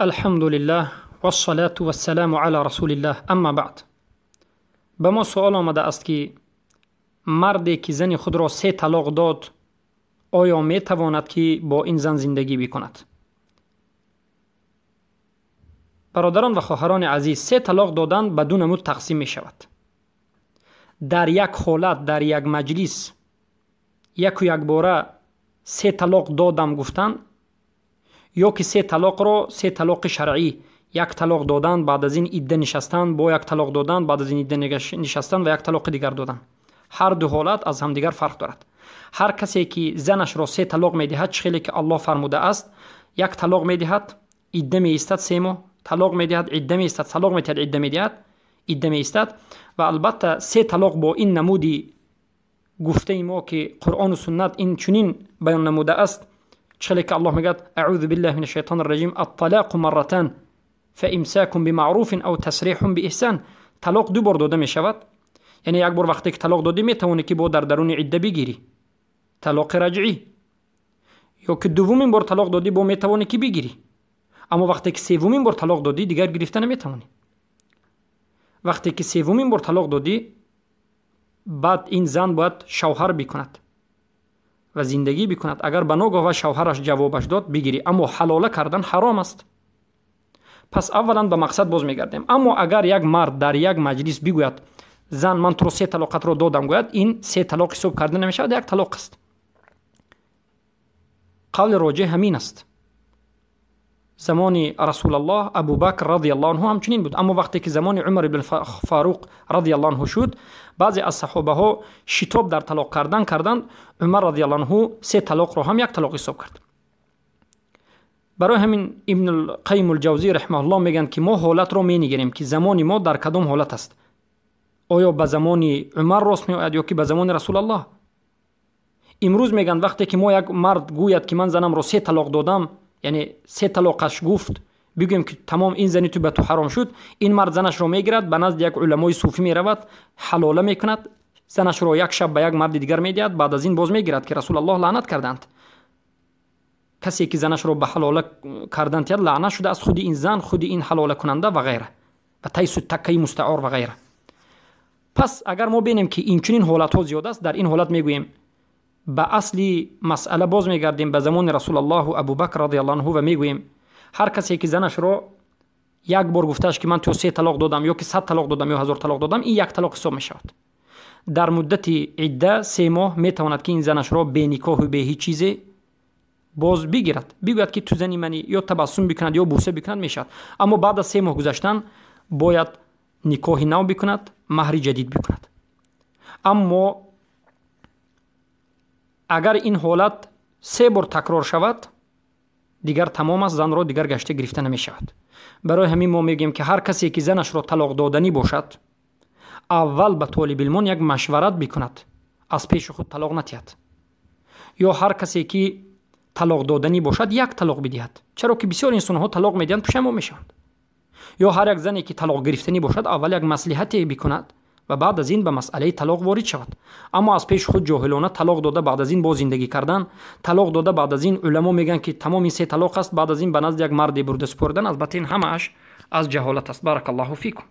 Алҳамдулиллаҳ вассалату вассаламу ала расулиллаҳ, амма баъд. Ба мо суол омадааст, ки марде ки зани худро се талоқ дод, оё метавонад, ки бо ин зан зиндагӣ бикунад? Бародарон ва хоҳарони азиз, се талоқ додан ба ду намуд тақсим мешавад. Дар як ҳолат, дар як маҷлис яку якбора се талоқ додам гуфтан, ё ки се талоқро се талоқи шаръӣ, як талоқ додан, баъд аз ин идда нишастан, бо як талоқ додан, баъд аз ин идда нишастан ва як талоқи дигар додан. Ҳар ду ҳолат аз ҳамдигар фарқ дорад. Ҳар касе ки занашро се талоқ медиҳад, чӣ хеле ки Аллоҳ фармудааст, як талоқ медиҳад, идда меистад 3 моҳ, талоқ медиҳад, идда меистад, талоқ медиҳад, идда медиҳад, идда меистад. Ва албатта се талоқ бо ин намуди гуфтаи мо, ки Қуръону суннат ин чунин баён намудааст, чӣ хеле ки Аллоҳ мегӯяд: аъузу биллаҳи мина шайтони раҷим, атталоқу марратан фаимсакун бимаъруфин ав тасриҳун бииҳсон. Талоқ ду бор дода мешавад, яъне як бор вақте ки талоқ додӣ, метавонӣ ки бо дар даруни идда бигирӣ, талоқи раҷъӣ, ё ки дуввумин бор талоқ додӣ, бо метавонӣ ки бигирӣ. Аммо вақте ки севумин бор талоқ додӣ, дигар гирифта наметавонӣ. Вақте ки севумин бор талоқ додӣ, баъд ин зан бояд шавҳар бикунад ва зиндагӣ бикунад. Агар ба ногоҳ ва шавҳараш ҷавобаш дод, бигирӣ, аммо ҳалола кардан ҳаром аст. Пас аввалан ба мақсад боз мегардем. Аммо агар як мард дар як маҷлис бигӯяд: зан, ман туро се талоқатро додам, гӯяд, ин се талоқ ҳисоб карда намешавад, як талоқ аст. Қавли роҷеҳ ҳамин аст. Замони Расулаллоҳ Абубакр радиаллоҳу анҳу ҳамчунин буд. Аммо вақте ки замони Умар ибн Фаруқ радиаллоҳу анҳу шуд, баъзе аз саҳобаҳо шитоб дар талоқ кардан карданд. Умар радиаллоҳу анҳу се талоқро ҳам як талоқ ҳисоб кард. Барои ҳамин Ибнулқайим улҷавзӣ раҳимаҳуллоҳ мегӯянд, ки мо ҳолатро менигарем, ки замони мо дар кадом ҳолат аст. Оё ба замони Умар рост меояд ё ки ба замони Расулаллоҳ? Имрӯз мегӯянд, вақте ки мо як мард гӯяд, ки ман занамро се талоқ додам, яъне се талоқаш гуфт, бигӯем, ки тамом, ин зани ту ба ту ҳаром шуд, ин мард занашро мегирад, ба назди як уламои суфӣ меравад, ҳалола мекунад, занашро як шаб ба як марди дигар медиҳад, баъд аз ин боз мегирад, ки Расулаллоҳ лаънат карданд. Касе ки занашро ба ҳалола кардан тиҳад, лаънат шудааст худи ин зан, худи ин ҳалолакунанда ва ғайра, ва тайсу таккаи мустаор ва ғайра. Пас агар мо бинем, ки инчунин ҳолатҳо зиёд аст, дар ин ҳолат мегӯем, ба асли масъала боз мегардем, ба замони Расулаллоҳу Абубакр радиаллоҳу анҳу, ва мегӯем, ҳар касе ки занашро як бор гуфтааш, ки ман то се талоқ додам, ё ки 100 талоқ додам, ё 1000 талоқ додам, ин як талоқ ҳисоб мешавад. Дар муддати идда 3 моҳ метавонад, ки ин занашро беникоҳу бе ҳеҷ чизе боз бигирад, бигӯяд, ки ту зани манӣ, ё табассум бикунад, ё бӯса бикунад, мешавад. Аммо баъд аз 3 моҳ гузаштан бояд никоҳи нав бикунад, маҳри ҷадид бикунад. Аммо агар ин ҳолат се бор такрор шавад, дигар тамом аст, занро дигар гашта гирифта намешавад. Барои ҳамин мо мегӯем, ки ҳар касе ки занашро талоқ доданӣ бошад, аввал ба толибилмон як машварат бикунад, аз пеши худ талоқ натиҳад. Ё ҳар касе ки талоқ доданӣ бошад, як талоқ бидиҳад, чаро ки бисёр инсонҳо талоқ медиҳанд, пушаймон мешаванд. Ё ҳар як зане ки талоқ гирифтанӣ бошад, аввал як маслиҳате бикунад ва баъд аз ин ба масъалаи талоқ ворид шавад. Аммо аз пеши худ ҷоҳилона талоқ дода, баъд аз ин боз зиндагӣ кардан, талоқ дода, баъд аз ин уламо мегӯянд, ки тамом, ин се талоқ аст, баъд аз ин ба назди як марде бурда супоридан, албатта ин ҳамааш аз ҷаҳолат аст. Баракаллоҳу фикум.